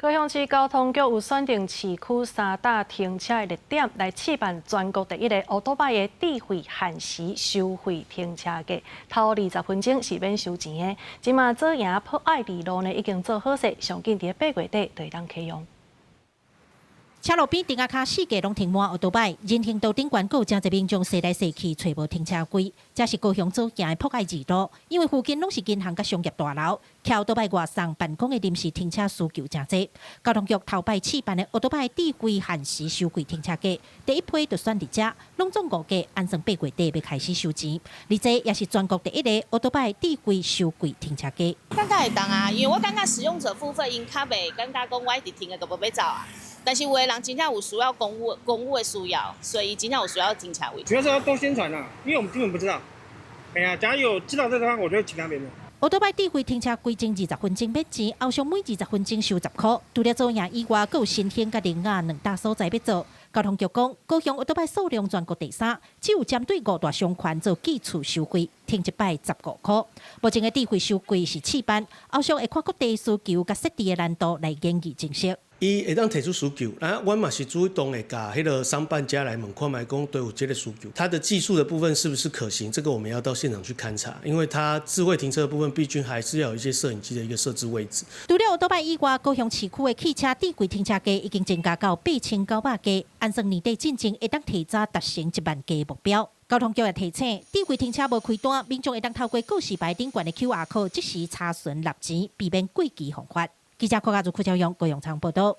高雄市交通局有選定市區三大停車的點來試辦全國第一个歐多擺的智慧限時收費停車格，頭20分鐘是免收錢的。這馬左營博愛二路呢已經做好勢，上緊佇八月底就會當啟用。車路邊釘仔跤四界攏停滿歐多擺，人行道頂懸閣有誠濟民眾踅來踅去，揣無停車位。這是高雄左營的博愛二路，因為附近攏是銀行佮商業大樓，歐多擺外送辦公的臨時停車需求誠濟。交通局頭擺試辦的歐多擺智慧限時收費停車格，第一批就選佇遮，攏總五格，按算八月底欲開始收錢。而這也是全國第一个歐多擺智慧收費停車格。感覺會當啊，因為我感覺使用者付費，𪜶較袂感覺講我一直停的都無欲走啊。但是有的人真正有需要公務公務的需要，所以真正有需要停車位。主要是要多宣傳啊，因為我們根本不知道。哎呀，假如有知道這個地方，我就會請那邊的。歐多擺智慧停車規程20分鐘免錢，後續每20分鐘收10箍。除了左營以外，閣有新興佮苓雅兩大所在欲做。交通局講，高雄歐多擺數量全國第三，只有針對五大商圈做計次收費，停一擺15箍。目前的智慧收費是試辦，後續會看各地需求佮設置的難度來研議正式。伊會當提出需求，啊，阮嘛是主動會共彼个商辦家來問看覓講對有這個需求，它的技術的部分是不是可行？這個我們要到現場去勘察，因為它智慧停車的部分，畢竟還是要有一些攝影機的一個設置位置。除了歐多擺以外，高雄市區的汽車智慧停車格已經增加到8900架，按算年底進前會當提早達成1萬架目標。交通局也提醒，智慧停車無開單，民眾會當透過告示牌頂懸的 QR code 即時查詢納錢，避免過期予罰。記者郭家如、郭昭勇、高永昌報道。